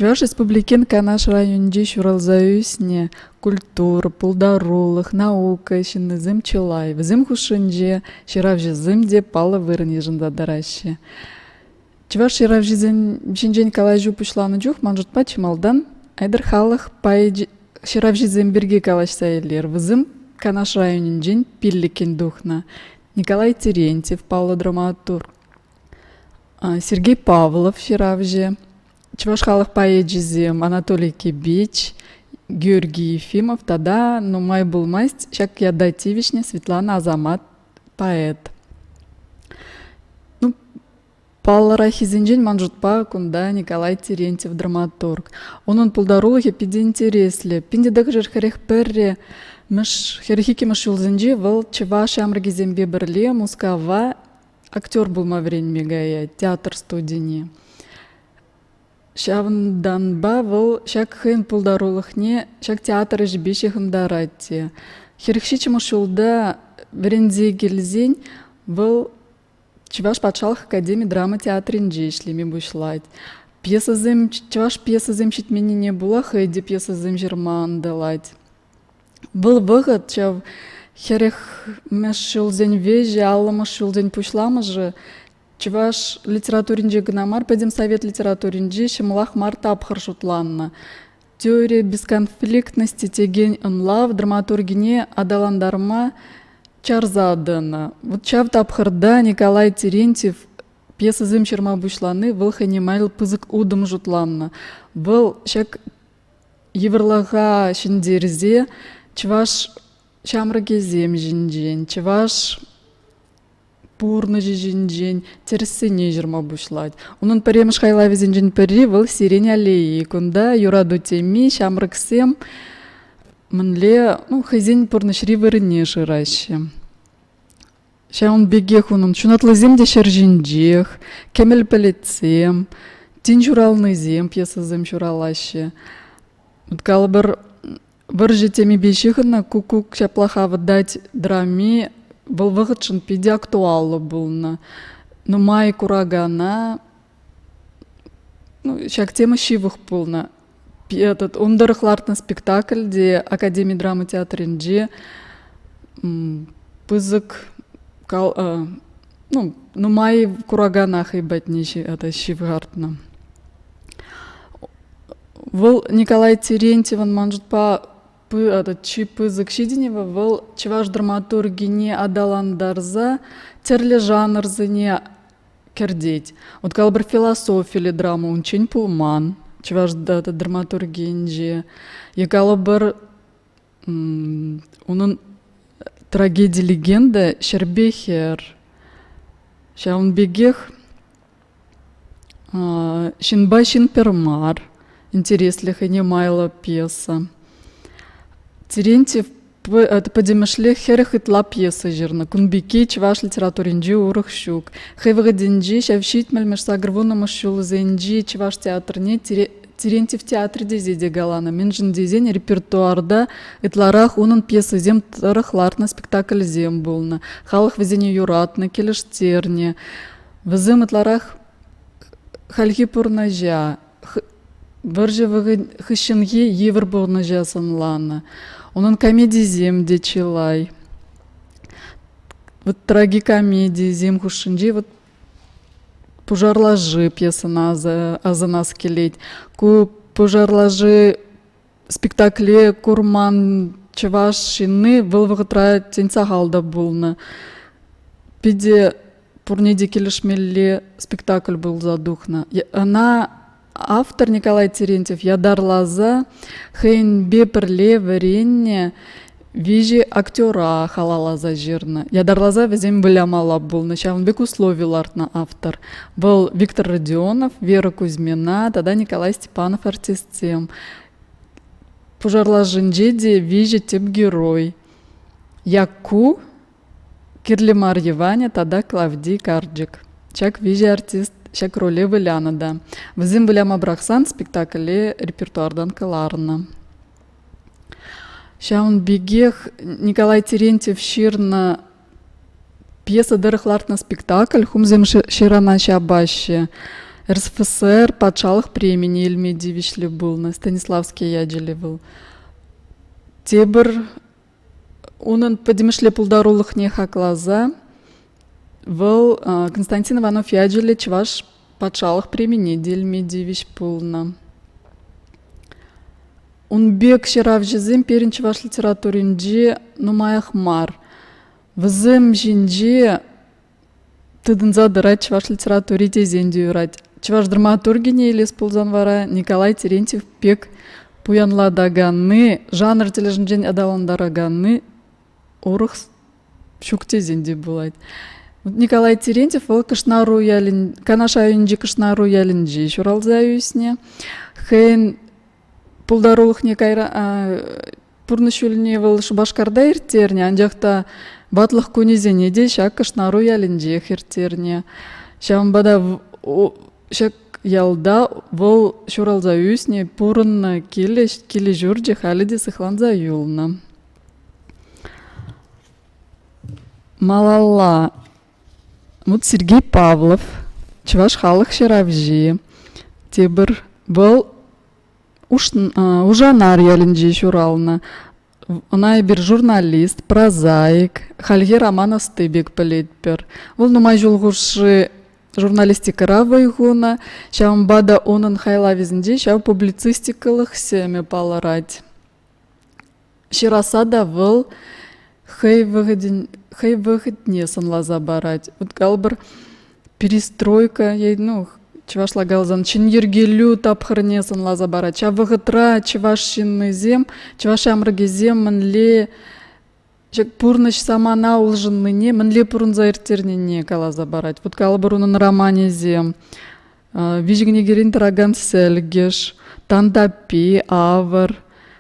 Чӑваш Республикин Канаш районӗнче ҫуралса ӳснӗ культура, пултарулӑх, наука ҫыннисем чылай. Вӗсем хушшинче ҫыравҫӑсем те паллӑ вырӑн йышӑнса тӑраҫҫӗ. Чӑваш ҫыравҫисем ҫинчен калаҫу пуҫланӑ чух ман шутпа чи малтан айтӑр халӑх поэчӗ ҫыравҫисем пирки калаҫса илер. Вӗсем Канаш районӗнчен пиллӗккӗн тухнӑ. Николай Терентьев паллӑ драматург, Сергей Павлов ҫыравҫӑ, чӑваш халӑх поэчӗсем Анатолий Кибеч, Георгий Ефимов тата нумай пулмасть ҫак ята тивӗҫнӗ Светлана Асамат поэт. Ну, паллӑраххисенчен ман шутпа кунта Николай Терентьев драматург. Унӑн пултарулӑхӗ питӗ интереслӗ. 1941 мӗш 42-мӗш ҫулсенче вӑл чӑваш ҫамрӑкӗсемпе пӗрле Мускава актер пулма вӗренме каять театр студине. Ҫавӑнтанпа вӑл ҫак хӑйӗн пултарулӑхне ҫак театр ӗҫӗпе ҫыхӑнтарать те. 47-мӗш ҫулта вӗренсе килсен вӑл Чӑваш патшалӑх академи драма театрӗнче ӗҫлеме пуҫлать. Пьесӑсем, чӑваш пьесӑсем ҫитменнине пула хӑй те пьесӑсем ҫырма ӑнтӑлать. Вӑл вӑхӑт ҫав 40-мӗш ҫулсен вӗҫӗ, 50-мӗш ҫулсен пуҫламӑшӗ чӑваш литературинче кӑна мар, пӗтӗм совет литературинче ҫӑмӑлах мар тапхӑр шутланнӑ. Теория бесконфликтности текен ӑнлав драматургине аталантарма чарса тӑнӑ. Вот ҫав тапхӑрта Николай Терентьев пьесӑсем ҫырма пуҫлани вӑл хӑйне майлӑ пысӑк утӑм шутланнӑ. Вӑл ҫак йывӑрлӑха ҫӗнтерсе чӑваш ҫамрӑкӗсем ҫинчен, чӑваш пурнӑҫӗ ҫинчен тӗрӗссине ҫырма пуҫлать. Унӑн пӗрремӗш хайлавӗсенчен пӗри вӑл «Сирень аллейи». Кунта юрату теми ҫамрӑксем мӗнле ну, хӑйсен пурнӑҫри вырӑнне шыраҫҫӗ. Ҫавӑн пекех унӑн ҫунатлисем те ҫӗр ҫинчех, кӗмӗл пӗлӗтсем, тин ҫуралнисем пьесӑсем ҫуралаҫҫӗ. Калӑпӑр, вӑрҫӑ темипе ҫыхӑннӑ «Куккук ҫаплах авӑтать» драми вӑл вӑхӑтшӑн питӗ актуаллӑ пулнӑ. Нумай куракана ну, ҫак тема ҫывӑх пулнӑ. Этот, ун тӑрӑх лартнӑ спектакль те Академи драма театрӗнче пысӑк ну, нумай куракана хӑй патне ҫывхартнӑ. Вӑл Николай Терентьевӑн ман шутпа чи пысӑк ҫитӗнӗвӗ вӑл чӑваш драматургине аталантарса тӗрлӗ жанрсене кӗртет. Вот калӑпӑр философиллӗ драма унччен пулман чӑваш драматургийӗнче. Е калӑпӑр унӑн трагеди легенда Ҫӗрпе хӗр. Ҫавӑн пекех Ҫынпа ҫын пӗр мар интереслӗ хӑйне майлӑ пьеса. Терентьев пӗтӗмӗшле 40 ытла пьеса ҫырнӑ. Кун пекки чӑваш литературинче урӑх ҫук. Хӑй вӑхӑтӗнче ҫав ҫитмӗлмӗш сакӑрвуннӑмӗш ҫулсенчи чӑваш театрне Терентьев театрӗ тесе те каланӑ. Мӗншӗн тесен репертуарта ытларах унӑн пьесисем тӑрӑх лартнӑ спектакльсем пулнӑ. Халӑх вӗсене юратнӑ, килӗштернӗ. Вӗсем ытларах хальхи пурнӑҫа, вӑрҫӑ хыҫҫӑнхи йывӑр пурнӑҫа сӑнланӑ. Унӑн комедисем те чылай. Вот трагикомедисем хушшинче вот «Пушарлаши» пьесӑна асӑнас килет. Ку «Пушарлаши» спектакле курман чӑваш ҫынни вӑл вӑхӑтра тен сахал та пулнӑ. Питӗ пурне те килӗшмелле спектакль пулса тухнӑ. Ӑна автор Николай Терентьев ятарласа хӑйӗнпе пӗрле вӗреннӗ виҫӗ актера халалласа ҫырнӑ. Ятарласа вӗсем вылямалла пулнӑ. Ҫавӑн пек услови лартнӑ автор. Вӑл Виктор Родионов, Вера Кузьмина тата Николай Степанов артистсем. Пушарлашӗнче те виҫӗ тӗп герой. Якку, Кирлӗ мар Йӑванӗ тата Клавди карчӑк. Ҫак виҫӗ артист ҫак роле вылянӑ та. Вӗсем выляма пӑрахсан спектакле репертуартан кӑларнӑ. Ҫавӑн пекех Николай Терентьев ҫырнӑ пьеса тӑрӑх лартнӑ спектакль «Хумсем ҫырана ҫапаҫҫӗ». РСФСР патшалӑх премине илме тивӗҫлӗ пулнӑ. Станиславский ячӗллӗ вӑл. Тепӗр унӑн пӗтӗмӗшле пултарулӑхне хакласа вӑл Константин Иванов ячӗллӗ Чӑваш патшалӑх премине те илме тивӗҫ пулнӑ. Ун пек ҫыравҫӑсем пирӗн чӑваш литературинче нумаях мар. Вӗсем ҫинче тытӑнса тӑрать чӑваш литератури тесен те юрать. Чӑваш драматургине илес пулсан вара Николай Терентьев пек пуянлатаканни, жанр тӗлӗшӗнчен аталантараканни урӑх ҫук тесен те пулать. Николай Терентьев вӑл Кӑшнару ялӗн, Канаш районӗнчи Кӑшнару ялӗнче ҫуралса ӳснӗ. Хӑйӗн пултарулӑхне кайра пурнӑҫ ҫулне вӑл Шупашкарта ирттернӗ, анчах та ватлӑх кунӗсене те ҫак Кӑшнару ялӗнчех ирттернӗ. Ҫавӑнпа та ҫак ялта вӑл ҫуралса ӳснӗ, пурӑннӑ килӗ, килӗ-ҫурчӗ халӗ те сыхланса юлнӑ. Малалла вот Сергей Павлов, чӑваш халӑх ҫыравҫи, тепӗр вӑл Ушанар ялӗнче ҫуралнӑ. Ӑна эпир журналист, прозаик, хальхи роман ӑсти пек пӗлетпӗр. Вӑл нумай ҫул хушши журналистикӑра вӑй хунӑ, ҫавӑнпа та унӑн хайлавӗсенче ҫав публицистикӑлӑх сӗмӗ палӑрать. Ҫырасса та вӑл хӑй вӑхӑтӗн хӑй вӑхӑтне сӑнласа парать. Вот калӑпӑр, перестройка, ну, чӑвашла каласан, ҫӗнйӗркелӳ тапхӑрне сӑнласа парать. Ҫав вӑхӑтра чӑваш ҫыннисем, чӑваш ҫамрӑкӗсем мӗнле ҫак пурнӑҫ самана улшӑннине мӗнле пурӑнса ирттернине каласа парать. Вот калӑпӑр, унӑн романӗсем Виҫӗ кӗнекерен тӑракан сӗлкӗш, Тантапи, Авӑр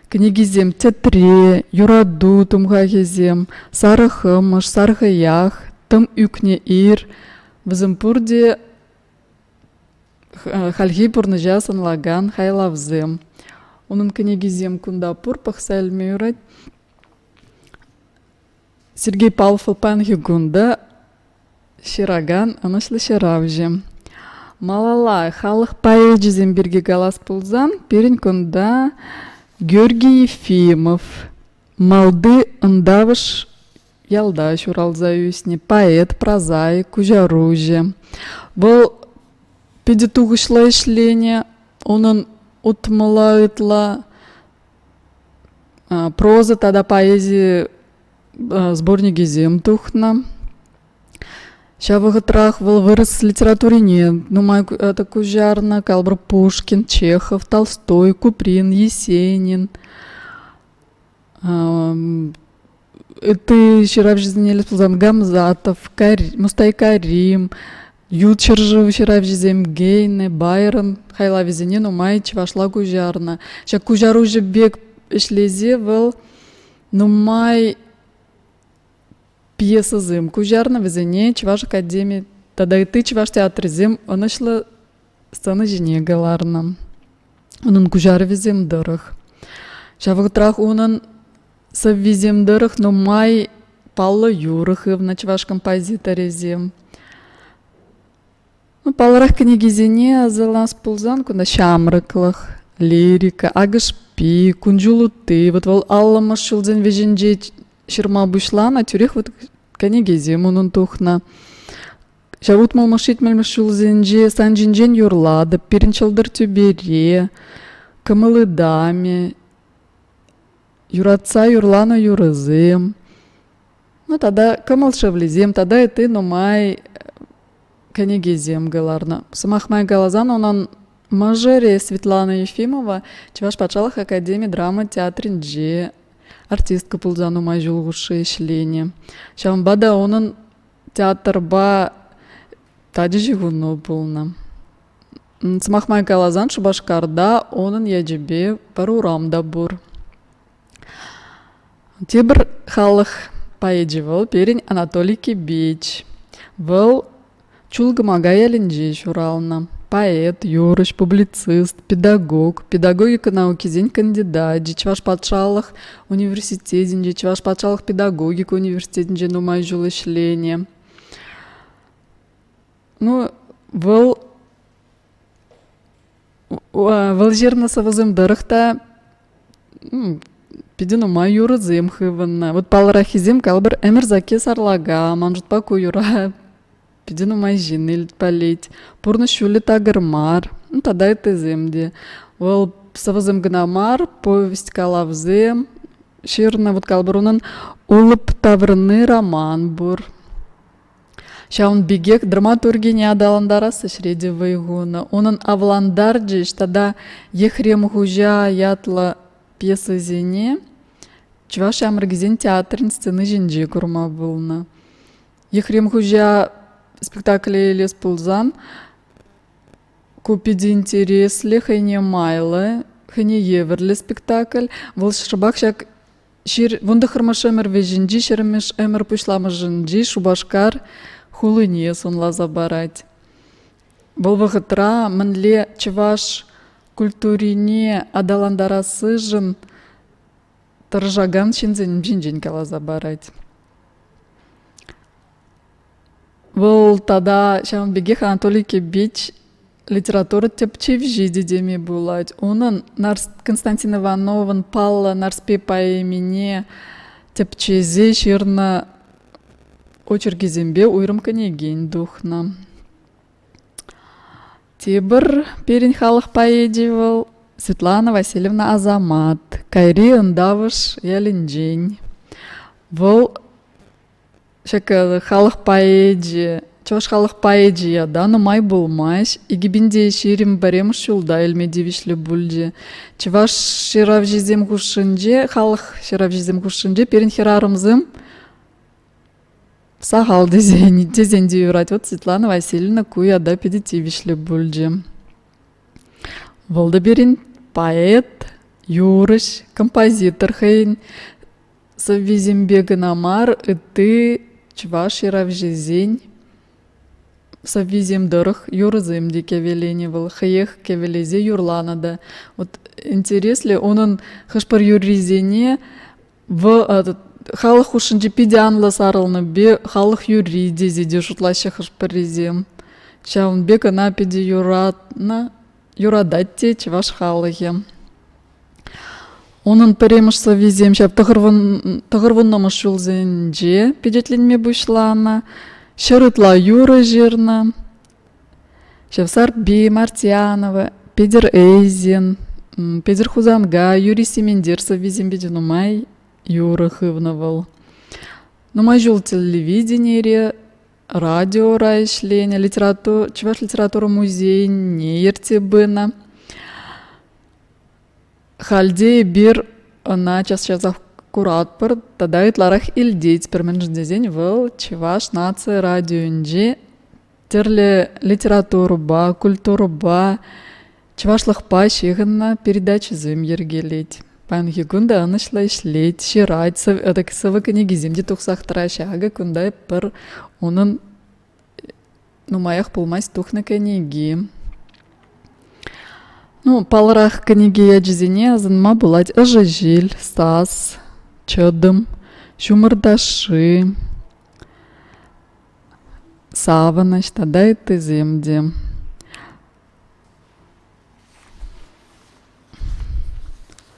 кӗнекисем Тӗтре, Юрату тумхахӗсем, Сарӑ хӑмӑш, Сархӑях, Тӑм ӳкнӗ ир вӗсем пурте хальхи пурнӑҫа сӑнлакан хайлавсем. Унӑн кӗнекисем кунта пур, пӑхса илме юрать. Сергей Павлов паянхи кун та ҫыракан ӑнӑҫлӑ ҫыравҫӑ. Малалла халӑх поэчӗсем пирки калас пулсан пирӗн кунта Георгий Ефимов Малти Ӑнтавӑш ялта ҫуралса ӳснӗ поэт, прозаик, куҫаруҫӑ. Вӑл питӗ тухӑҫлӑ ӗҫленӗ, унӑн утмӑла ытла проза тата поэзи сборникӗсем тухнӑ. Ҫав вӑхӑтрах вӑл вырӑс литературине нумай куҫарнӑ. Калӑпӑр, Пушкин, Чехов, Толстой, Куприн, Есенин. Ытти ҫыравҫӑсене илес пулсан Гамзатов, Мустай Карим, ют ҫӗршыв ҫыравҫисем Гейне, Байрон хайлавӗсене нумай чӑвашла куҫарнӑ. Ҫак куҫаруҫӑ пек ӗҫлесе вӑл нумай пьесӑсем куҫарнӑ, вӗсене Чӑваш академи тата ытти чӑваш театрӗсем ӑнӑҫлӑ сцена ҫине кӑларнӑ. Унӑн куҫарӑвӗсем тӑрӑх. Ҫав вӑхӑтрах унӑн сӑввисем тӑрӑх нумай паллӑ юрӑ хывнӑ чӑваш композиторӗсем. Ну, паллӑрах кӗнекисене асӑнас пулсан кунта ҫамрӑклӑх, лирика, акӑшпи, кун-ҫул утти. Вот вӑл аллӑмӗш ҫулсен вӗҫӗнче ҫырма пуҫланӑ, тӳрех вот кӗнекесем унӑн тухнӑ. Ҫав утмӑлмӗш ҫитмӗлмӗш ҫулсенче сан ҫинчен юрлатӑп, пирӗн ҫӑлтӑр тӳпере, кӑмӑл ытамӗ, юратса юрланӑ юрӑсем, ну тата кӑмӑл шевлисем тата ытти нумай кӗнекесем кӑларнӑ. Сӑмах май каласан, унӑн мӑшӑрӗ Светлана Ефимова Чӑваш патшалӑх академи драма театрӗнче артистка пулса нумай ҫул хушши ӗҫленӗ. Ҫавӑнпа та унӑн театрпа тачӑ ҫыхӑну пулнӑ. Сӑмах май каласан, Шупашкарта унӑн ячӗпе пӗр урам та пур. Тепӗр халӑх поэчӗ вӑл пирӗн Анатолий Кибеч. Вӑл Чулкӑмака ялӗнче ҫуралнӑ. Поэт, юрӑҫ, публицист, педагог, педагогика наукисен кандидачӗ, Чӑваш патшалӑх университетӗнче, Чӑваш патшалӑх педагогика университетӗнче нумай ҫул ӗҫленӗ. Ну, вӑл Вӑл ҫырнӑ сӑвӑсем тӑрӑх та питӗ нумай юрӑсем хывӑннӑ. Вот паллӑраххисем калӑпӑр Ӗмӗр сакки сарлака, ман шутпа ку юра питӗ нумай ҫын илт-пӗлет. Пурнӑҫ ҫулӗ такӑр мар тата ыттисем те. Вӑл сӑвӑсем кӑна мар, повесть-калавсем ҫырнӑ. Вот калӑпӑр унӑн Улӑп таврӑнни роман пур. Ҫавӑн пекех драматургине аталантарас ӗҫре те вӑй хунӑ. Унӑн «Авлантарчӗҫ» тата «Ехрем хуҫа» ятлӑ пьесӑсене Чӑваш ҫамрӑкӗсен театрӗн сцени ҫинче курма пулнӑ. Ехрем хуҫа спектакле илес пулсан, ку питӗ интереслӗ, хӑйне майлӑ, хӑйне евӗрлӗ спектакль. Вӑл шӑпах ҫак 19-мӗш ӗмӗр вӗҫӗнчи, 20-мӗш ӗмӗр пуҫламӑшӗнчи Шупашкар хулине сӑнласа парать. Вӑл вӑхӑтра мӗнле чӑваш культурине аталантарассишӗн тӑрӑшакан ҫынсем ҫинчен каласа парать. Вӑл тата ҫавӑн пекех Анатолий Кебич литература тӗпчевҫи те теме пулать. Унӑн Константин Ивановӑн паллӑ Нарспи поэмине тӗпчесе ҫырнӑ очеркӗсемпе уйрӑм кӗнекен тухнӑ. Тепӗр пирӗн халӑх поэчӗ вӑл Светлана Васильевна Асамат, Кайри Ӑнтавӑш ялӗнчен. Вӑл ҫак халӑх поэчӗ, чӑваш халӑх поэчӗ ята нумай пулмасть. 2021 ҫулта илме тивӗҫлӗ пулчӗ. Чӑваш ҫыравҫисем хушшинче, халӑх ҫыравҫисем хушшинче пирӗн хӗрарӑмсем сахал тесен, тесен те юрать. Вот Светлана Васильевна ку ята питӗ тивӗҫлӗ пулчӗ. Вӑл та пирӗн поэт, юрӑҫ, композитор хӑйӗн сӑввисемпе кӑна мар, ытти чӑваш ҫыравҫисен сӑввисем тӑрӑх юрӑсем те кӗвӗленӗ вӑл, хӑех кӗвӗлесе юрланӑ та. Вот интереслӗ, унӑн хӑш-пӗр юррисене халӑх хушшинче питӗ анлӑ сарӑлнӑ халӑх юрри тесе те шутлаҫҫӗ хӑш-пӗрисем. Ҫавӑн пек ӑна питӗ юратнӑ, юратать те чӑваш халӑхӗ. Унӑн пӗрремӗш сӑввисем ҫав тӑхӑрвуннӑмӗш ҫулсенче пичетленме пуҫланӑ. 100 ытла юрӑ ҫырнӑ. Ҫав Сарпи, Мартьянова, Петӗр Эйзин, Петӗр Хусанкай, Юрий Сементер сӑввисем питӗ нумай юрӑ хывнӑ вӑл. Нумай ҫул телевиденире, радиора ӗҫленӗ, Чӑваш литература музейне ертсе пынӑ. Халь те эпир ӑна час-часах куратпӑр тата ытларах илтетпӗр, мӗншӗн тесен вӑл Чӑваш наци радиовӗнче тӗрлӗ литературӑпа, культурӑпа, чӑвашлӑхпа ҫыхӑннӑ передачӑсем йӗркелет. Паянхи кун та ӑнӑҫлӑ ӗҫлет, ҫырать, сӑвӑ кӗнекисем те тухсах тӑраҫҫӗ. Акӑ кунта пӗр унӑн нумаях пулмасть тухнӑ кӗнеки. Ну, паллӑрах кӗнеке ячӗсене асӑнма пулать Ӑшӑ ҫил, Сас, Чӑтӑм, Ҫумӑр ташши, Савӑнӑҫ тата ыттисем те.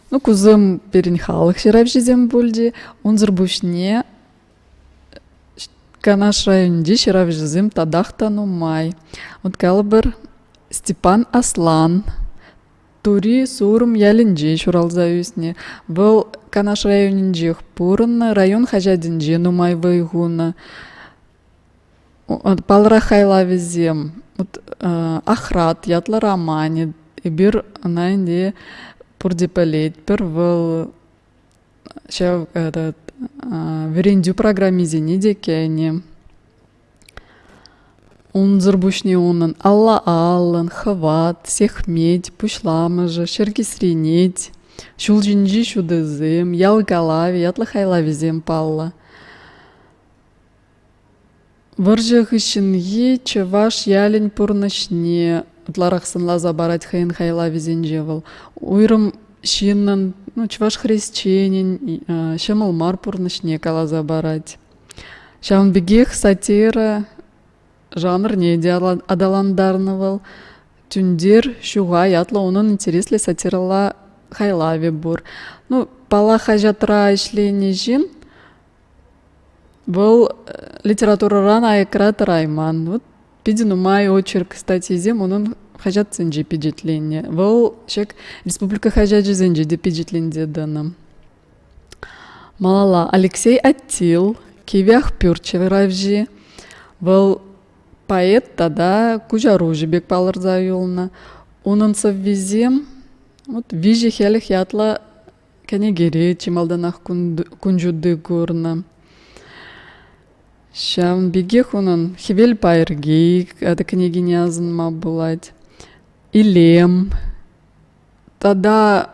Ну, кусем пирӗн халӑх ҫыравҫисем пулчӗ. Унсӑр пуҫне Канаш районӗнчи ҫыравҫӑсем татах та нумай. Вот калӑпӑр, Степан Аслан Тури Сурӑм ялӗнче ҫуралса ӳснӗ. Вӑл Канаш районӗнчех пурӑннӑ, район хаҫатӗнче нумай вӑй хунӑ. Паллӑрах хайлавӗсем вот Ахрат ятлӑ романӗ. Эпир ӑна ӗнтӗ пурте пӗлетпӗр. Вӑл ҫав этот вӗрентӳ программисене те кӗнӗ. Унсӑр пуҫне унӑн алла-аллӑн, хӑват, сехмет, пуҫламӑшӗ, ҫӗркисренет, ҫул ҫинчи ҫутӑсем, ял калавӗ ятлӑ хайлавӗсем паллӑ. Вӑрҫӑ хыҫҫӑнхи чӑваш ялӗн пурнӑҫне ытларах сӑнласа парать хӑйӗн хайлавӗсенче вӑл. Уйрӑм ҫыннӑн, ну, чӑваш хресченӗн ҫӑмӑл мар пурнӑҫне каласа парать. Ҫавӑн пекех сатира жанрне те аталантарнӑ вӑл. Тӳнтер ҫуха ятлӑ унӑн интереслӗ сатирӑлла хайлавӗ пур. Ну, паллах, хаҫатра ӗҫленӗ ҫын вӑл литературӑран аякра тӑрайман. Вот питӗ нумай очерк статйисем унӑн хаҫатсенче пичетленнӗ. Вӑл ҫак республика хаҫачӗсенче те пичетленсе тӑнӑ. Малалла Алексей Аттил, Кивӗ Ахпӳрт ҫыравҫи. Вӑл поэт тата куҫаруҫӑ пек палӑрса юлнӑ. Унӑн сӑввисем вот «Виҫӗ хӗлӗх» ятлӑ кӗнекере чи малтанах кун ҫути курнӑ. Ҫавӑн пекех унӑн «Хӗвел пайӑрки» кӗнекине асӑнма пулать. «Илем» тата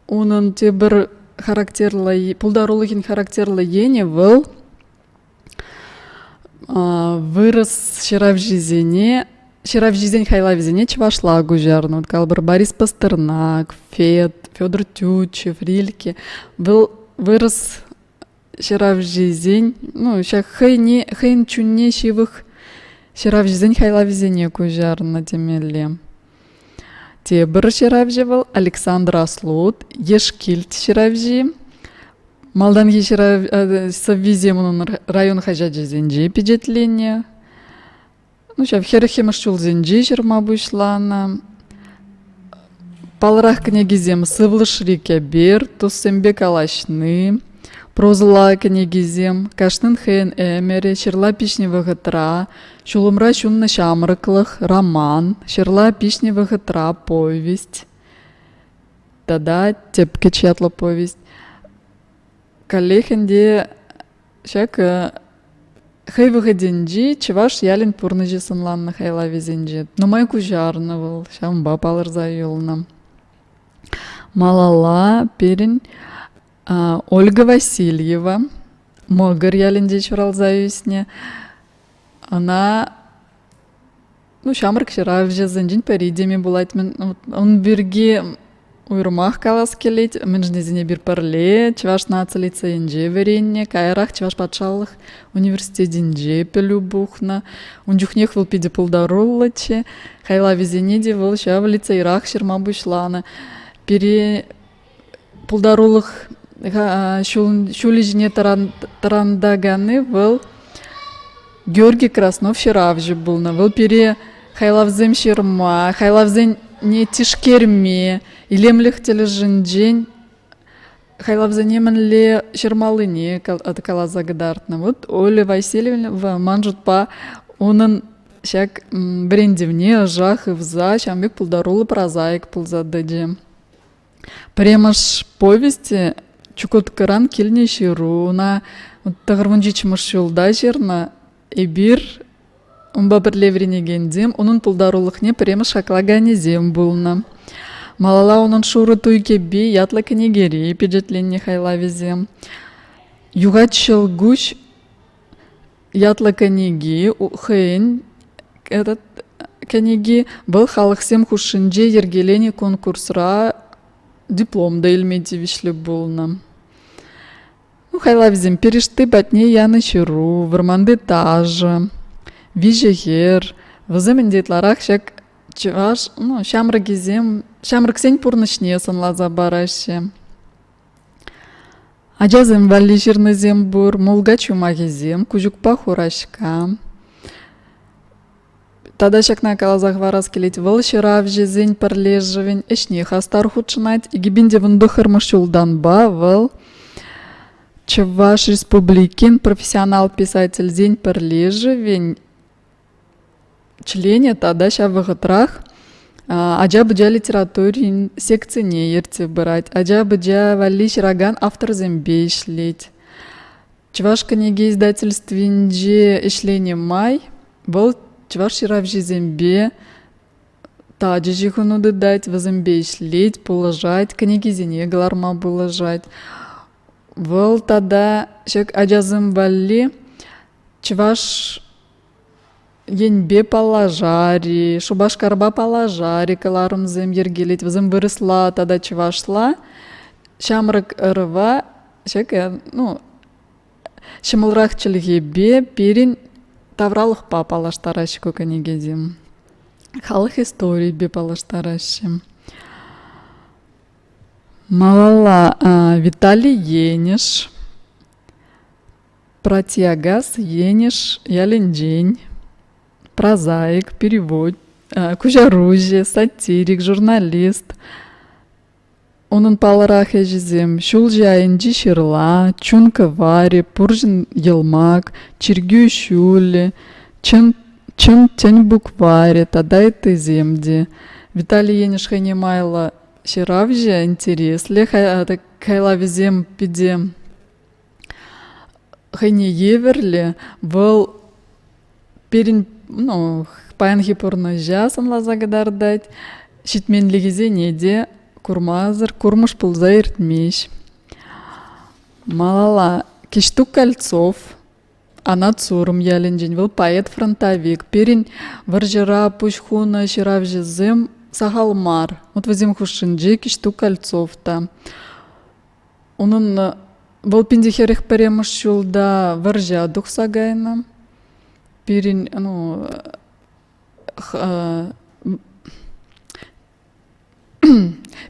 унӑн тепӗр характерлӑ пултарулӑхӗн характерлӑ енӗ вӑл вырӑс ҫыравҫисене ҫыравҫисен хайлавӗсене чӑвашла куҫарнӑ. Вот калӑпӑр, Борис Пастернак, Фет, Федор Тютчев, Рильке. Вӑл вырӑс ҫыравҫисен, ну, ҫак хӑйне, хӑйӗн чунне ҫывӑх ҫыравҫисен хайлавӗсене куҫарнӑ темелле. Тепӗр ҫыравҫӑ вӑл Александр Аслут, Ешкилт ҫыравҫи. Малтанхи ҫырав сӑввисем унӑн район хаҫачӗсенче пичетленнӗ. Ну, ҫав хӗрӗхмӗш ҫулсенче ҫырма пуҫланӑ. Паллӑрах кӗнекисем «Сывлӑшри кӗпер», «Туссемпе калаҫни», прозӑлла кӗнекисем, «Кашнин хӑйӗн ӗмӗрӗ», «Ҫырла пиҫнӗ вӑхӑтра», «Ҫулӑмра ҫуннӑ ҫамрӑклӑх», роман, «Ҫырла пиҫнӗ вӑхӑтра» повесть тата «Тӗпкӗч» ятлӑ повесть. Каллех ӗнтӗ ҫак хӑй вӑхӑтӗнчи чӑваш ялӗн пурнӑҫӗ сӑнланнӑ хайлавӗсенче нумай куҫарнӑ вӑл, ҫавӑнпа палӑрса юлнӑ. Малалла пирӗн Ольга Васильева Мӑкӑр ялӗнче ҫуралса ӳснӗ. Ӑна ну, ҫамрӑк ҫыравҫӑсенчен пӗри теме пулать. Ун пирки уйрӑмах калас килет. Мӗншӗн тесен эпир пӗрле Чӑваш наци лицейӗнче вӗреннӗ, каярах Чӑваш патшалӑх университетӗнче пӗлӳ пухнӑ. Ун чухнех вӑл питӗ пултаруллӑччӗ. Хайлавӗсене те вӑл ҫав лицейрах ҫырма пуҫланӑ. Пире пултарулӑх ҫулӗ ҫине тӑрантаканни вӑл Георгий Краснов ҫыравҫӑ пулнӑ. Вӑл пире хайлавсем ҫырма, хайлавсене тишкерме, илемлӗх тӗлӗшӗнчен хайлавсене мӗнле ҫырмаллине каласа кӑтартнӑ. Вот Оля Васильевна ман шутпа унӑн ҫак вӗрентӗвне ӑша хывса ҫавӑн пек пултаруллӑ прозаик пулса тӑчӗ. Пӗрремӗш повести Чукоткӑран килнӗ ҫыру. Ӑна тӑхӑрвун ҫиччӗмӗш ҫулта ҫырнӑ. Эпир унпа пӗрле вӗренекенсем унӑн пултарулӑхне пӗрремӗш хаклаканӗсем пулнӑ. Малалла унӑн «Шурӑ туй кӗпи» ятлӑ кӗнекере пичетленнӗ хайлавӗсем. Юхать ҫӑлкуҫ ятлӑ кӗнеки хӑйӗн этот кӗнеки вӑл халӑхсем хушшинче йӗркеленӗ конкурсра диплом та илме тивӗҫлӗ пулнӑ. Ну, хайлавсем Пирӗшти патне янӑ ҫыру, Вӑрманти ташӑ, Виҫӗ хӗр. Вӗсем ӗнтӗ ытларах ҫак чӑваш, ну, ҫамрӑкӗсем, ҫамрӑксен пурнӑҫне сӑнласа параҫҫӗ. Ачасем валли ҫырнисем пур, мулкач юмахӗсем, Куҫукпа Хураҫка. Тата ҫакна каласа хӑварас килет, вӑл ҫыравҫӑсен пӗрлешӗвӗн ӗҫне хастар хутшӑнать. 2019 ҫултанпа вӑл Чӑваш Республикин профессионал писательсен пӗрлешӗвӗн членӗ тата ҫав вӑхӑтрах ача-пӑча литературин секцине ертсе пырать, ача-пӑча валли ҫыракан авторсемпе ӗҫлет. Чӑваш кӗнеке издательствинче ӗҫленӗ май вӑл чӑваш ҫыравҫисемпе тачӑ ҫыхӑну тытать, вӗсемпе ӗҫлет, пулӑшать, кӗнекисене кӑларма пулӑшать. Вӑл тата ҫак ачасем валли Чӑваш Енпе паллашар-и, Шупашкарпа паллашар-и кӑларӑмсем йӗркелет. Вӗсем вырӑсла тата чӑвашла. Ҫамрӑк ӑрӑва ҫак, ну, ҫӑмӑлрах чӗлхепе пирӗн тавралӑхпа паллаштараҫҫӗ ку кӗнекесем. Халӑх историйӗпе паллаштараҫҫӗ. Малалла Виталий Енӗш, Пратьякас Енӗш ялӗнчен, прозаик, перевод, куҫаруҫӑ, сатирик, журналист. Унӑн паллӑрах ӗҫӗсем «Ҫулҫӑ айӗнчи ҫырла», «Чун кӑварӗ», «Пурҫӑн йӑлмак», «Чиркӳ ҫулӗ», «Чӑн, чӑн тӗн букварӗ» тата ыттисем те. Виталий Енӗш хӑйне майлӑ ҫыравҫӑ, интереслӗ хайлавӗсем питӗ хӑйне евӗрлӗ. Вӑл пирӗн ну, паянхи пурнӑҫа сӑнласа кӑтартать, ҫитменлӗхӗсене те курмасӑр курмӑш пулса иртмест. Малалла Кӗҫтук Кольцов Анат Сурӑм ялӗнчен, вӑл поэт-фронтовик. Пирӗн вӑрҫӑра пуҫ хунӑ ҫыравҫӑсем сахал мар. Вот вӗсем хушшинче Кӗҫтук Кольцов та. Унӑн вӑл пинте 41-мӗш ҫулта вӑрҫа тухса кайнӑ. Пирӗн ну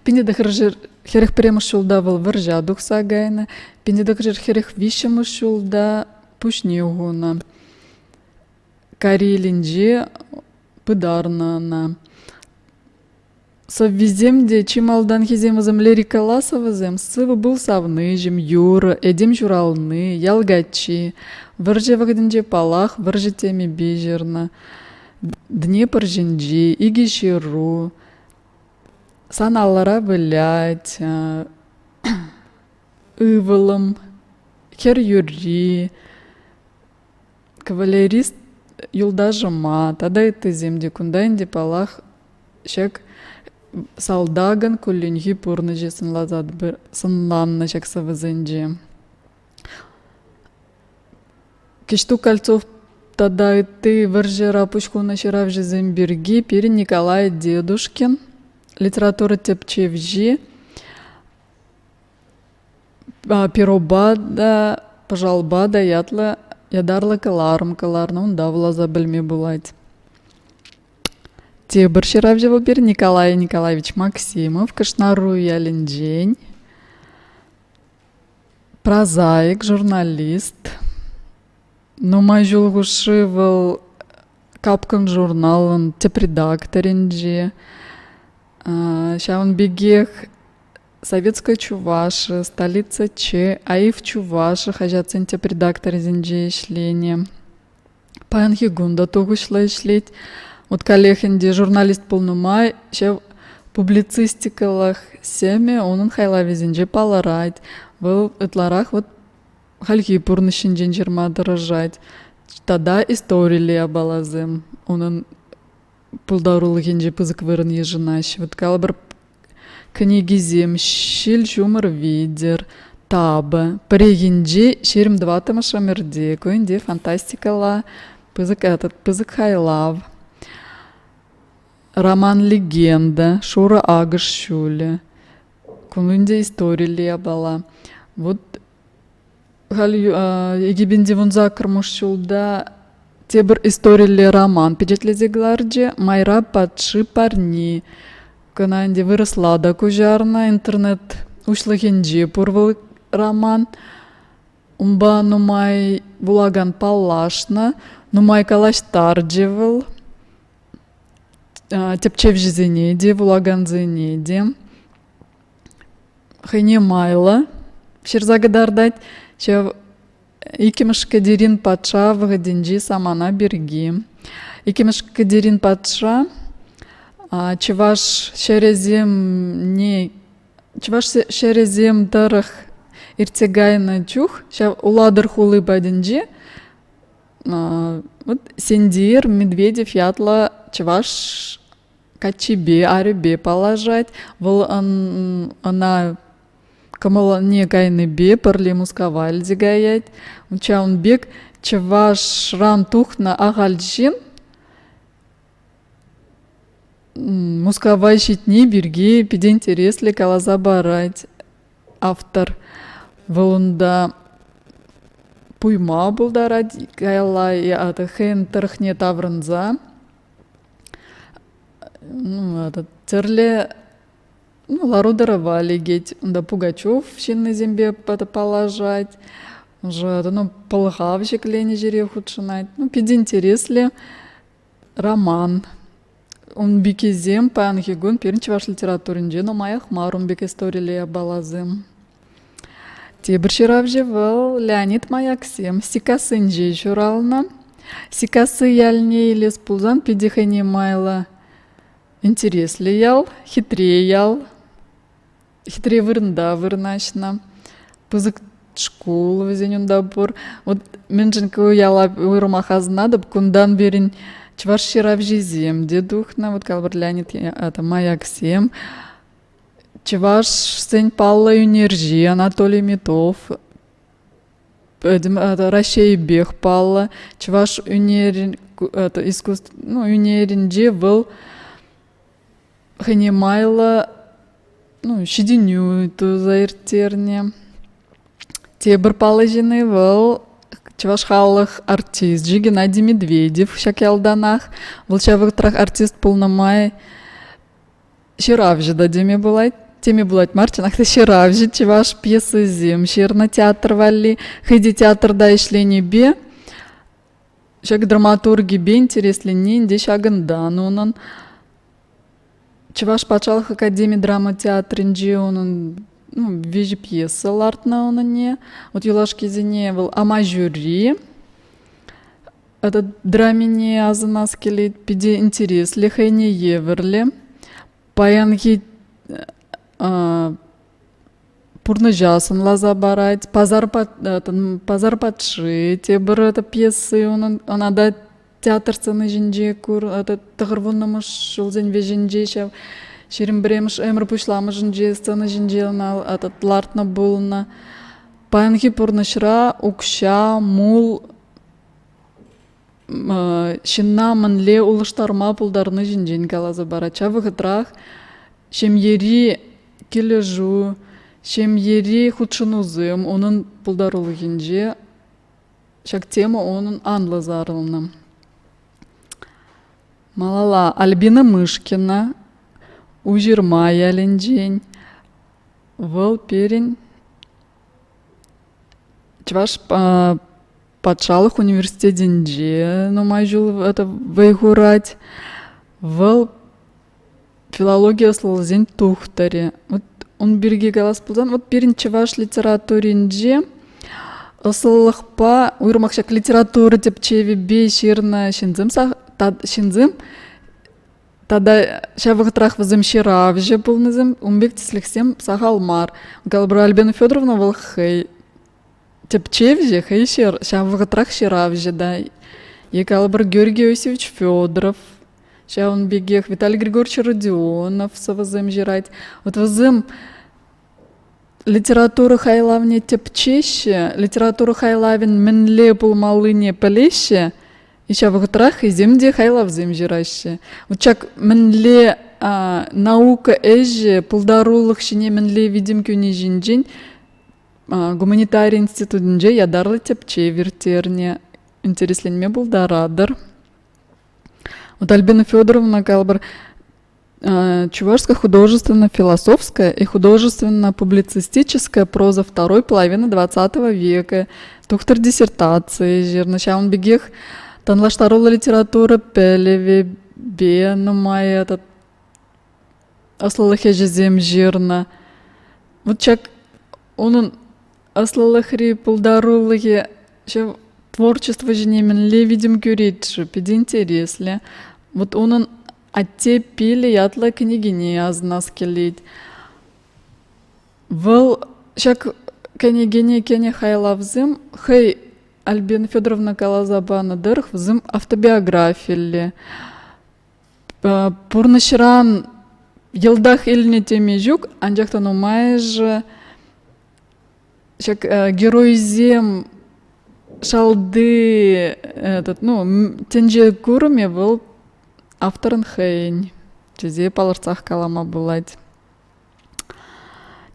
1941 ҫулта вӑл вӑрҫа тухса кайнӑ, 1943 ҫулта пуҫне хунӑ. Карелинче пытарнӑ ӑна. Сӑввисем те чи малтанхисем вӗсем лирикӑлла сӑвӑсем «Сывӑ пул, савниҫӗм», «Юрӑ», «Этем ҫурални», «Ял каччи». Вӑрҫӑ вӑхӑтӗнче, паллах, вӑрҫӑ темипе ҫырнӑ. Днепр ҫинчи, Икӗ ҫыру, Сан аллӑра вылять, Ывӑлӑм, Хӗр юрри, Кавалерист юлташӑма тата ыттисем те кунта ӗнтӗ, паллах, ҫак салтакӑн кулленхи пурнӑҫӗ сӑнланнӑ ҫак сӑвӑсенче. Кӗҫтук Кольцов тата ытти вӑрҫӑра пуҫ хунӑ ҫыравҫӑсем пирки пирӗн Николай Дедушкин литература тӗпчевҫи перопа та, пӑшалпа та ятлӑ ятарлӑ кӑларӑм кӑларнӑ, унта вуласа пӗлме пулать. Тепӗр ҫыравҫӑ вӑл пирӗн Николай Николаевич Максимов Кӑшнаруй ялӗнчен. Прозаик, журналист. Нумай ҫул хушши вӑл Капкӑн журналӑн тӗп редакторӗнче. Ҫавӑн пекех Советская Чувашия, Столица Ч, АИФ Чуваши хаҫатсен тӗп редакторӗсенче ӗҫленӗ. Паянхи кун та тухӑҫлӑ ӗҫлет. Вот каллех ӗнтӗ журналист пулнӑ май ҫав публицистикӑлӑх сӗмӗ унӑн хайлавӗсенче палӑрать. Вӑл ытларах вот хальхи пурнӑҫ ҫинчен ҫырма тӑрӑшать. Тата историлле япаласем унӑн пултарулӑхӗнче пысӑк вырӑн йышӑнаҫҫӗ. Вот калӑпӑр, кӗнекисем «Ҫил ҫумӑр витӗр», «Тапӑ», пӗррехинче 24-мӗш ӗмӗрте ку ӗнтӗ фантастикӑлла пысӑк этот пысӑк хайлав. Роман-легенда, «Шурӑ акӑш ҫулӗ», ку ӗнтӗ историлле япала. Вот Халь 2018 ҫулта тепӗр историлле роман пичетлесе кӑларчӗ «Майра патши парни». Кӑна ӗнтӗ вырӑсла та куҫарнӑ, интернет уҫлӑхӗнче пур вӑл роман. Унпа нумай вулакан паллашнӑ, нумай калаҫтарчӗ вӑл тӗпчевҫӗсене те, вулакансене те. Хӑйне майлӑ ҫырса кӑтартать ҫав иккӗмӗш Кӗтерин патша вӑхӑтӗнчи самана пирки. Иккӗмӗш Кӗтерин патша чӑваш ҫӗрӗсемне чӑваш ҫӗрӗсем тӑрӑх иртсе кайнӑ чух ҫав Улатӑр хули патӗнче вот Сендир Медведев ятлӑ чӑваш каччипе, арӗпе паллашать. Вӑл ӑна кӑмӑлне кайнипе пӗрле Мускава илсе каять. Ҫавӑн пек чӑвашран тухнӑ ахаль ҫын Мускава ҫитни пирки питӗ интереслӗ каласа парать автор. Вӑл унта пуйма пултарать каялла хӑйӗн тӑрӑхне таврӑнса. Ну, тӗрлӗ ну, лару-тӑрӑва лекет. Унта Пугачев ҫыннисемпе паллашать. Уже ну, пӑлхав ҫӗкленӗ ҫӗре хутшӑнать. Ну, питӗ интереслӗ роман. Ун пеккисем паянхи кун пирӗн чӑваш литературинче нумаях мар ун пек историлле япаласем. Тепӗр ҫыравҫӑ вӑл Леонид Маяксем Сиккассинче ҫуралнӑ. Сиккасси ялне илес пулсан питӗ хӑйне майлӑ интереслӗ ял, хитре ял, хитре вырӑнта вырнаҫнӑ. Пысӑк шкул вӗсен унта пур. Вот мӗншӗн ку яла уйрӑмах асӑнатӑп, кунтан пирӗн чӑваш ҫыравҫисем те тухнӑ. Вот калӑпӑр Леонид Маяксем, Чӑвашсен паллӑ ӳнерҫи Анатолий Митов пӗтӗм Раҫҫейӗпех паллӑ. Чӑваш ӳнерӗн искусств ну, ӳнерӗнче вӑл хӑйне майлӑ ну, ҫитӗнӳ туса ирттернӗ. Тепӗр паллӑ ҫынни вӑл чӑваш халӑх артисчӗ Геннадий Медведев ҫак ялтанах. Вӑл ҫав вӑхӑтрах артист пулнӑ май ҫыравҫӑ та теме пулать. Теме пулать мар, чӑнах та ҫыравҫӑ чӑваш пьесисем ҫырнӑ театр валли. Хӑй те театрта ӗҫленипе ҫак драматургипе интересленни ӗнтӗ ҫакӑнтан унӑн. Чӑваш патшалӑх академи драма театрӗнче унӑн ну, виҫӗ пьеса лартнӑ унӑнне. Вот юлашкисене вӑл «Амаҫури», Этот драмине асӑнас килет, питӗ интереслӗ, хӑйне евӗрлӗ. Паянхи пурнӑҫа сӑнласа парать. Пасар, Пасар патши тепӗр это пьесы унӑн. Ӑна та театр сцени ҫинче кур, 90-мӗш ҫулсен вӗҫӗнче ҫав 21-мӗш ӗмӗр пуҫламӑшӗнче сцена ҫинче ӑна лартнӑ пулнӑ. Паянхи пурнӑҫра укҫа, мул ҫынна мӗнле улӑштарма пултарни ҫинчен каласа парать. Ҫав вӑхӑтрах ҫемьери килӗшӳ, ҫемьери хутшӑнусем унӑн пултарулӑхӗнче ҫак тема унӑн анлӑ сарӑлнӑ. Малалла Альбина Мышкина Уҫырма ялӗнчен. Вӑл пирӗн Чӑваш патшалӑх университетӗнче нумай ҫул это вӑй хурать. Вӑл филологи ӑслӑлӑхӗсен тухтӑрӗ. Вот ун пирки калас пулсан, вот пирӗн чӑваш литературинче ӑслӑлӑхпа, уйрӑмах ҫак литература тӗпчевӗпе ҫырнӑ ҫынсем ҫынсем тата ҫав вӑхӑтрах вӗсем ҫыравҫӑ пулнисем, ун пек тӗслӗхсем сахал мар. Калӑпӑр, Альбина Федоровна вӑл хӑй тӗпчевҫӗ, хӑй ҫав вӑхӑтрах ҫыравҫӑ та. Е калӑпӑр, Георгий Иосифович Федоров, ҫавӑн пекех Виталий Григорьевич Родионов сӑвӑсем ҫырать. Вот вӗсем литература хайлавне тӗпчеҫҫӗ, литература хайлавӗн мӗнле пулмаллине пӗлеҫҫӗ, и ҫав вӑхӑтрах хӑйсем те хайлавсем ҫыраҫҫӗ. Вот ҫак мӗнле наука ӗҫӗ пултарулӑх ҫине мӗнле витӗм кӳни ҫинчен гуманитари институтӗнче ятарлӑ тӗпчев ирттернӗ, интересленме пултаратӑр. Вот Альбина Федоровна калӑпӑр, Чувашская художественно-философская и художественно-публицистическая проза второй половины XX века, тухтӑр диссертацийӗ ҫырнӑ. Ҫавӑн пекех танлаштаруллӑ литература пӗлӗвӗпе нумай этот ӑслӑлӑх ӗҫӗсем ҫырнӑ. Вот ҫак унӑн ӑслӑлӑхри пултарулӑхӗ ҫав творчество ҫине мӗнле витӗм кӳрет-ши? Питӗ интереслӗ. Вот унӑн «Атте пилӗ» ятлӑ кӗнекине асӑнас килет. Вӑл ҫак кӗнекене кӗнӗ хайлавсем хӑй Альбина Федоровна каласа панӑ тӑрӑх вӗсем автобиографиллӗ. Пурнӑҫран йӑлтах илнӗ теме ҫук, анчах та нумайӑшӗ ҫак геройсем шалти этот, ну, тӗнче курӑмӗ вӑл авторӑн хӑйӗн тесе палӑртсах калама пулать.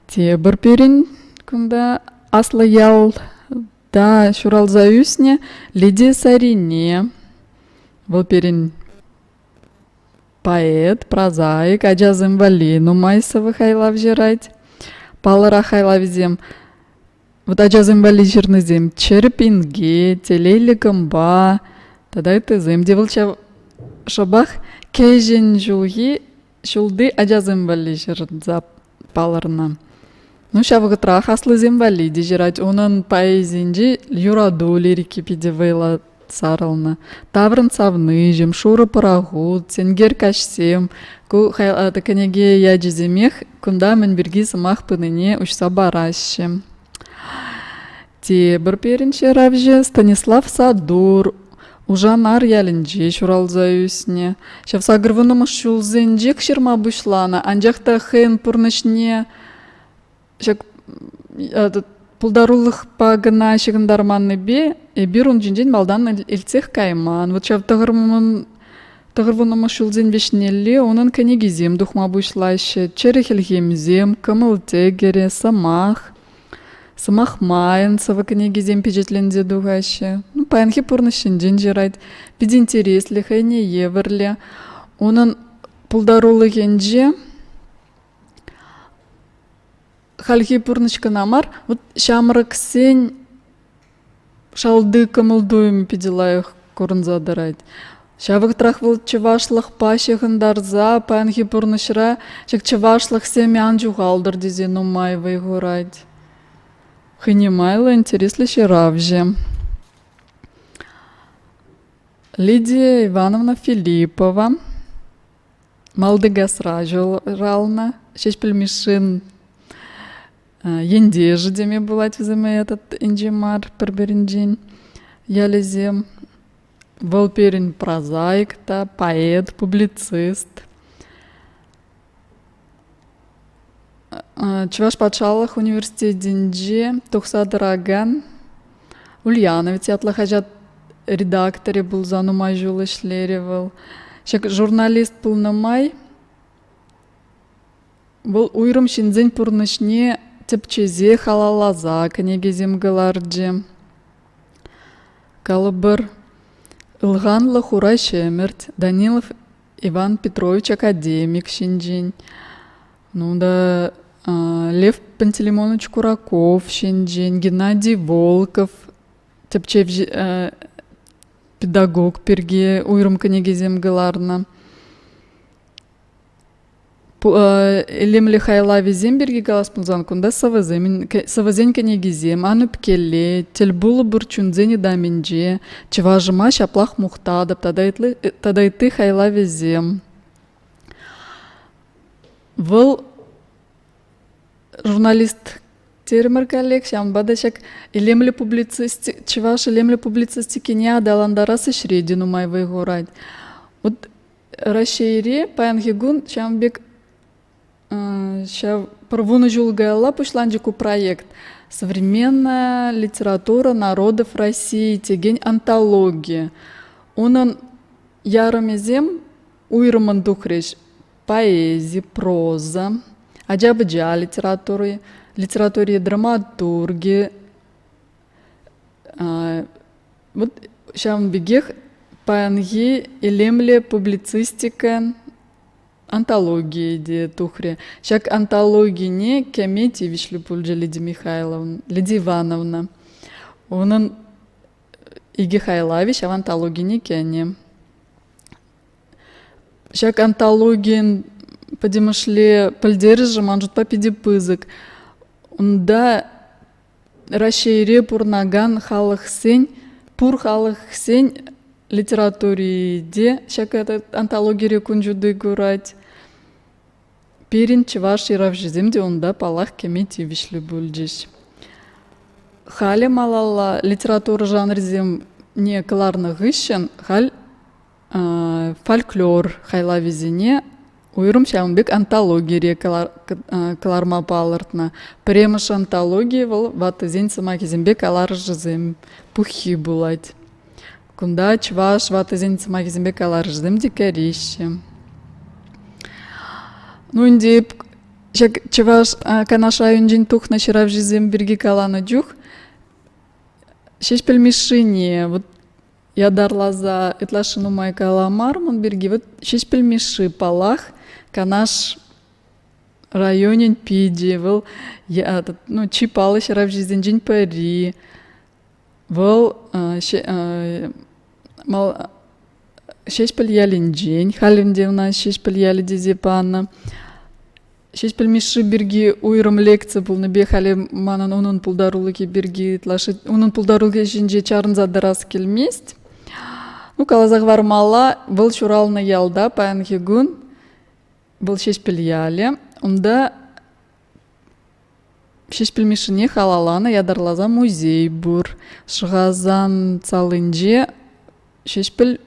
Тепӗр пирӗн кунта аслӑ ялта ҫуралса ӳснӗ Лидия Сарине. Вӑл пирӗн. Поэт, прозаик, ачасем валли нумай сӑвӑ хайлав ҫырать. Паллӑрах хайлавӗсем вот ачасем валли ҫырнисем Чӗрӗп инке, Телейлӗ кӑмпа тата ыттисем те вӑл ҫав шӑпах кӗҫӗн ҫулхи ҫулти ачасем валли ҫырса палӑрнӑ. Ну, ҫав вӑхӑтрах аслисем валли те ҫырать. Унӑн поэзийӗнче юрату лирики питӗ вӑйлӑ сарӑлнӑ. Таврӑн савниҫӗм, Шурӑ пӑрахут, Сенкер каҫсем ку кӗнеке ячӗсемех кунта мӗн пирки сӑмах пынине уҫса параҫҫӗ. Тепӗр пирӗн ҫыравҫӑ Станислав Садур Ушанар ялӗнче ҫуралса ӳснӗ. Ҫав сакӑрвуннӑмӗш ҫулсенчех ҫырма пуҫланӑ, анчах та хӑйӗн пурнӑҫне ҫак пултарулӑхпа кӑна ҫыхӑнтарманнипе эпир ун ҫинчен малтан илтсех кайман. Вот ҫав тӑхӑрвуннӑмӗш ҫулсен вӗҫнелле унӑн кӗнекисем тухма пуҫлаҫҫӗ. Чӗрӗ хӗлхемсем, кӑмӑл тӗкӗрӗ, сӑмах. Сӑмах майӑн сӑвӑ кӗнекисем пичетленсе тухаҫҫӗ. Ну, паянхи пурнӑҫ ҫинчен ҫырать. Питӗ интереслӗ, хӑйне евӗрлӗ. Унӑн пултарулӑхӗнче хальхи пурнӑҫ кӑна мар, вот ҫамрӑксен шалти кӑмӑл-туйӑмӗ питӗ лайӑх курӑнса тӑрать. Ҫав вӑхӑтрах вӑл чӑвашлӑхпа ҫыхӑнтарса паянхи пурнӑҫра ҫак чӑвашлӑх сӗмӗ ан ҫухалтӑр тесе нумай вӑй хурать. Хӑйне майлӑ интереслӗ ҫыравҫӑ. Лидия Ивановна Филиппова Малтикасра ҫуралнӑ. Ҫеҫпӗл Мишшин ентешӗ теме пулать вӗсене этот инҫе мар пӗр-пӗринчен ялӗсем. Вӑл пирӗн прозаик та, поэт, публицист. Чӑваш патшалӑх университетӗнче тухса тӑракан Ульяновец ятлӑ хаҫат редакторӗ пулса нумай ҫул ӗҫлерӗ вӑл. Ҫак журналист пулнӑ май вӑл уйрӑм ҫынсен пурнӑҫне тӗпчесе халалласа кӗнекесем кӑларчӗ. Калӑпӑр, Ылханлӑ хура ҫӗмӗрт, Данилов Иван Петрович академик ҫинчен, ну да, Лев Пантелеймонович Кураков ҫинчен, Геннадий Волков тӗпчевҫӗ педагог пирки уйрӑм кӗнекесем кӑларнӑ. Илемлӗ хайлавӗсем пирки калас пулсан кунта сӑвӑсем, сӑвӑсен кӗнекисем Ан ӳпкеле, Тӗлпулӑпӑр чунсен ытамӗнче, Чӑвашӑма ҫаплах мухтатӑп тата ытти хайлавӗсем. Вӑл журналист терӗмӗр каллех, ҫавӑнпа та ҫак илемлӗ публицисти чӑваш илемлӗ публицистикине аталантарас ӗҫре те нумай вӑй хурать. Вот Раҫҫейре паянхи кун ҫавӑн пек ҫав пӗр вунӑ ҫул каялла пуҫланчӗ ку проект. Современная литература народов России текен антологи. Унӑн ярӑмӗсем уйрӑммӑн тухрӗҫ. Поэзи, проза, ача-пӑча литератури, литератури, драматурги. Вот ҫавӑн пекех паянхи илемлӗ публицистика антологийӗ те тухрӗ. Ҫак антологине кӗме тивӗҫлӗ пулчӗ Лидия Михайловна, Лидия Ивановна. Унӑн икӗ хайлавӗ ҫав антологине кӗнӗ. Ҫак антологин пӗтӗмӗшле пӗлтерӗшӗ ман шутпа питӗ пысӑк. Унта Раҫҫейре пурӑнакан халӑхсен, пур халӑхсен литератури те ҫак антологире кун ҫути курать. Пирӗн чӑваш ҫыравҫисем те унта, паллах, кӗме тивӗҫлӗ пулчӗҫ. Халӗ малалла литература жанрӗсемне кӑларнӑ хыҫҫӑн халь фольклор хайлавӗсене уйрӑм ҫавӑн пек антологире кӑларма палӑртнӑ. Пӗрремӗш антологи вӑл ваттисен сӑмахӗсемпе каларӑшӗсем пуххи пулать. Кунта чӑваш ваттисен сӑмахӗсемпе каларӑшӗсем те кӗреҫҫӗ. Ну ӗнтӗ ҫак чӑваш Канаш районӗнчен тухнӑ ҫыравҫӑсем пирки каланӑ чух Ҫеҫпӗл Мишшине вот. Ятарласа ытлашши нумай каламарӑм ун пирки. Вот Ҫеҫпӗл Мишши, паллах, Канаш районӗн пичӗ. Вӑл ну, чи паллӑ ҫыравҫисенчен пӗри. Вӑл Ҫеҫпӗл ялӗнчен, халь ӗнтӗ ӑна Ҫеҫпӗл ялӗ тесе панӑ. Ҫеҫпӗл Мишши пирки уйрӑм лекци пулнипе халӗ манӑн унӑн пултарулӑхӗ пирки ытлашши унӑн пултарулӑхӗ ҫинче чарӑнса тӑрас килмест. Ну, каласа хӑвармалла, вӑл ҫуралнӑ ялта паянхи кун вӑл Ҫеҫпӗл ялӗ. Унта Ҫеҫпӗл Мишшине халалланӑ ятарласа музей пур. Шӑхасан салинче Ҫеҫпӗл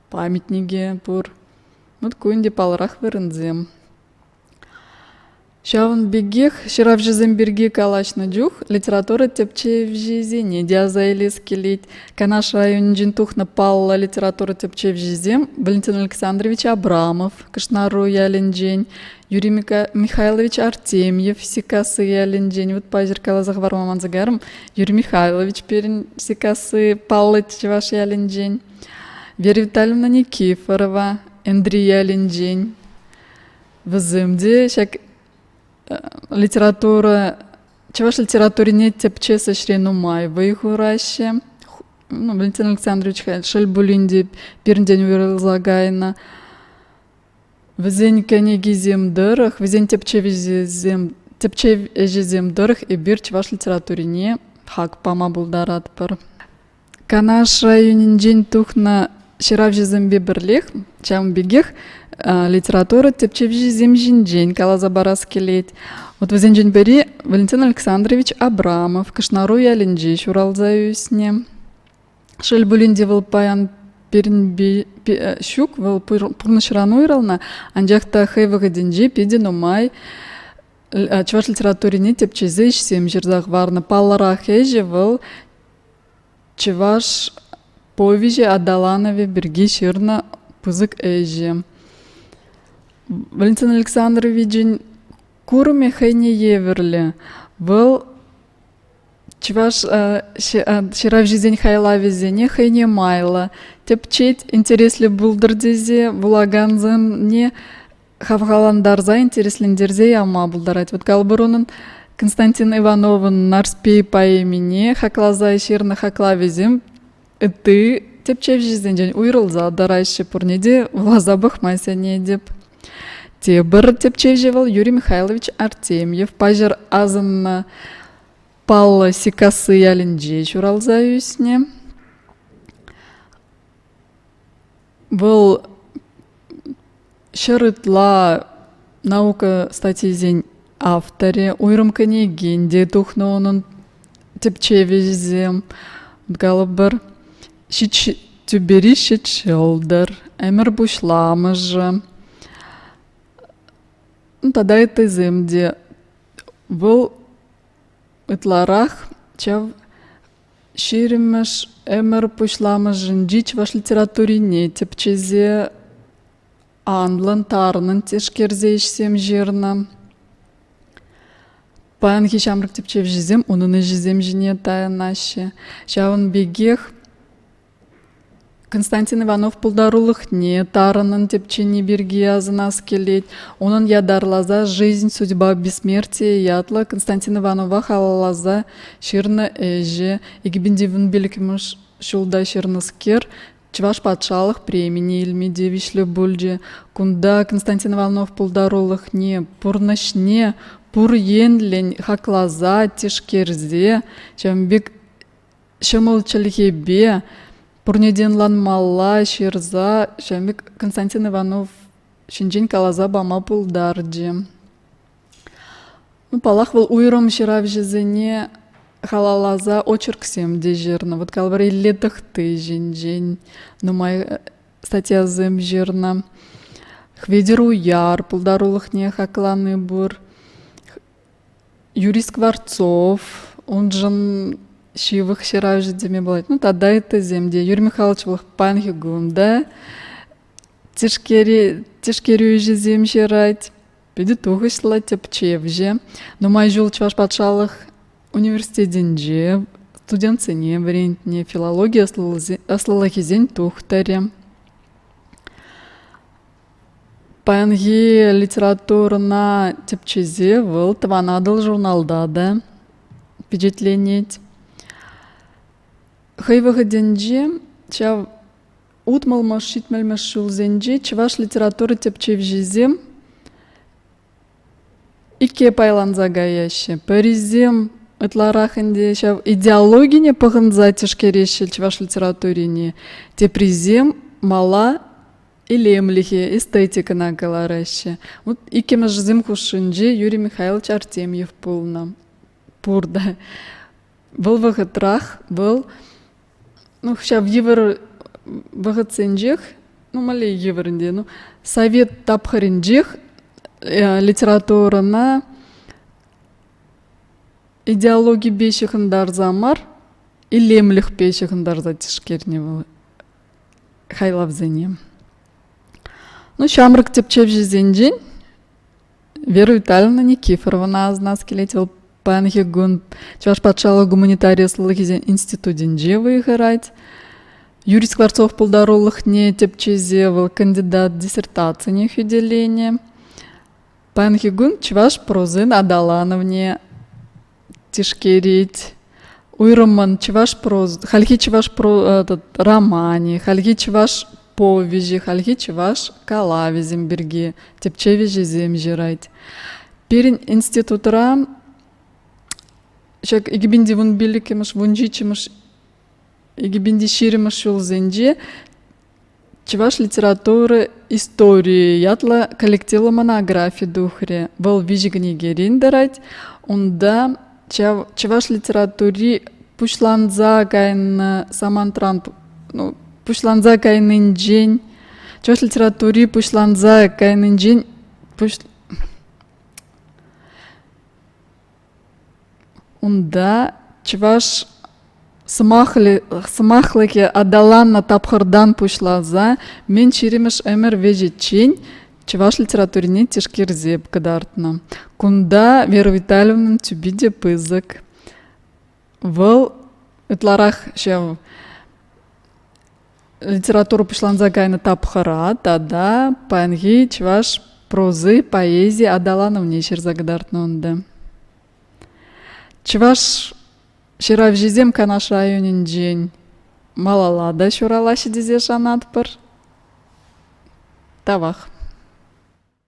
памятникӗ пур. Вот ку ӗнтӗ паллӑрах вырӑнсем. Ҫавӑн пекех ҫыравҫӑсем пирки калаҫнӑ чух литература тӗпчевҫисене те аса илес килет. Канаш районӗнчен тухнӑ паллӑ литература тӗпчевҫисем Валентин Александрович Абрамов Кӑшнаруй ялӗнчен, Юрий Михайлович Артемьев Сиккасси ялӗнчен. Вот паҫӑр каласа хӑварма манса кайрӑм. Юрий Михайлович пирӗн Сиккасси паллӑ чӑваш ялӗнчен. Вера Витальевна Никифорова Энтри ялӗнчен. Вӗсем те ҫак литература чӑваш литературине тӗпчес ӗҫре нумай вӑй хураҫҫӗ. Ну, Валентин Александрович шел пулин те пирӗнтен уйрӑлса кайнӑ. Вӗсен кӗнекисем тӑрӑх, вӗсен тӗпчевӗсем тӗпчев ӗҫӗсем тӑрӑх эпир чӑваш литературине хак пама пултаратпӑр. Канаш районӗнчен тухнӑ ҫыравҫӑсемпе пӗрлех ҫавӑн пекех литература тӗпчевҫисем ҫинчен каласа парас килет. Вот вӗсенчен пӗри Валентин Александрович Абрамов Кӑшнаруй ялӗнче ҫуралса ӳснӗ. Шел пулин те вӑл паян пирӗнпе ҫук, вӑл пурнӑҫран уйрӑлнӑ, анчах та хӑй вӑхӑтӗнче питӗ нумай чӑваш литературине тӗпчесе ӗҫсем ҫырса хӑварнӑ. Паллӑрах ӗҫӗ вӑл чӑваш повеҫӗ аталанӑвӗ пирки ҫырнӑ пысӑк ӗҫӗ. Валентин Александровичӑн курӑмӗ хӑйне евӗрлӗ. Вӑл чӑваш ҫыравҫисен хайлавӗсене хӑйне майлӑ тӗпчет, интереслӗ пултӑр тесе вулакансене хавхалантарса, интереслентерсе яма пултарать. Вот калӑпӑр унӑн Константин Ивановӑн Нарспи поэмине хакласа ҫырнӑ хаклавӗсем ытти тӗпчевҫӗсенчен уйрӑлса тӑраҫҫӗ, пурне те вуласа пӑхма сӗнетӗп. Тепӗр тӗпчевҫӗ вӑл Юрий Михайлович Артемьев. Паҫӑр асӑннӑ паллӑ Сиккасси ялӗнче ҫуралса ӳснӗ. Вӑл 100 ытла наука статйисен авторӗ, уйрӑм кӗнекен те тухнӑ унӑн тӗпчевӗсем. Калӑпӑр, ҫич тӳпери ҫич ҫӑлтӑр, ӗмӗр пуҫламӑшӗ тата ыттисем те. Вӑл ытларах ҫав 20-мӗш ӗмӗр пуҫламӑшӗнчи чӑваш литературине тӗпчесе анлӑн, тарӑнӑн тишкерсе ӗҫсем ҫырнӑ. Паянхи ҫамрӑк тӗпчевҫӗсем унӑн ӗҫӗсем ҫине таянаҫҫӗ. Ҫавӑн пекех Константин Иванов пултарулӑхне тарӑнӑн тӗпчени пирки асӑнас килет. Унӑн ятарласа «Жизнь, судьба, бессмертие» ятлӑ Константин Иванова халалласа ҫырнӑ ӗҫӗ 2015 ҫулта ҫырнӑскер Чӑваш патшалӑх премине илме тивӗҫлӗ пулчӗ. Кунта Константин Иванов пултарулӑхне, пурнӑҫне пур енлӗн хакласа, тишкерсе ҫавӑн пек ҫӑмӑл чӗлхепе пурне те ӑнланмалла ҫырса ҫавӑн пек Константин Иванов ҫинчен каласа пама пултарчӗ. Ну, паллах, вӑл уйрӑм ҫыравҫӑсене халалласа очерксем те ҫырнӑ. Вот калӑпӑр, Илле Тӑхти ҫинчен нумай статьясем ҫырнӑ. Хветӗр Уяр пултарулӑхне хаклани пур. Юрий Скворцов уншӑн ҫывӑх ҫыравҫӑ теме пулать. Ну, тата ыттисем те. Юрий Михайлович вӑл паянхи кун та тишкерӳ ӗҫӗсем ҫырать. Питӗ тухӑҫлӑ тӗпчевҫӗ. Нумай ҫул Чӑваш патшалӑх университетӗнче студентсене вӗрентнӗ, филологи ӑслӑлӑхӗсен тухтӑрӗ. Паянхи литературӑна тӗпчесе вӑл «Тӑван Атӑл» журналта та пичетленет. Хӑй вӑхӑтӗнче ҫав утмӑлмӗш, ҫитмӗлмӗш ҫулсенче чӑваш литература тӗпчевҫисем икке пайланса каяҫҫӗ. Пӗрисем ытларах ӗнтӗ ҫав идеологине пӑхӑнса тишкереҫҫӗ чӑваш литературине, теприсем мала илемлӗхе, эстетикӑна кӑлараҫҫӗ. Вот иккӗмӗшӗсем хушшинче Юрий Михайлович Артемьев пулнӑ. Пур та. Вӑл вӑхӑтрах вӑл ну, ҫав йывӑр вӑхӑтсенчех, ну, мӗнле йывӑр ӗнтӗ, ну, совет тапхӑрӗнчех литературӑна идеологипе ҫыхӑнтарса мар, илемлӗхпе ҫыхӑнтарса тишкернӗ вӑл хайлавсене. Ну, ҫамрӑк тӗпчевҫӗсенчен Вера Витальевна Никифоровӑна асӑнас килет. Вӑл паянхи кун Чӑваш патшалӑх гуманитари ӑслӑлӑхӗсен институтӗнче вӑй хурать. Юрий Скворцов пултарулӑхне тӗпчесе вӑл кандидат диссертацине хӳтӗленӗ. Паянхи кун чӑваш прозин аталанӑвне тишкерет. Уйрӑммӑн чӑваш проз, хальхи чӑваш этот, романӗ, хальхи чӑваш повеҫӗ, хальхи чӑваш калавӗсем пирки тӗпчев ӗҫӗсем ҫырать. Пирӗн институтра ҫак 2015-мӗш, 17-мӗш, 2020-мӗш ҫулсенче Чӑваш литература историйӗ ятлӑ коллективлӑ монографи тухрӗ. Вӑл виҫӗ кӗнекерен тӑрать. Унта чӑваш литератури пуҫланса кайнӑ самантран, ну, пуҫланса кайнинчен, чӑваш литератури пуҫланса кайнинчен пуҫ Унта чӑваш сӑмахлӑхӗ аталаннӑ тапхӑртан пуҫласа мӗн ҫирӗмӗш ӗмӗр вӗҫӗччен чӑваш литературине тишкерсе кӑтартнӑ. Кунта Вера Витальевнӑн тӳпи те пысӑк. Вӑл ытларах ҫав литература пуҫланса кайнӑ тапхӑра тата паянхи чӑваш прози, поэзи аталанӑвне ҫырса кӑтартнӑ унта. Чӑваш ҫыравҫисем Канаш районӗнчен малалла та ҫуралаҫҫӗ тесе шанатпӑр. Тавах.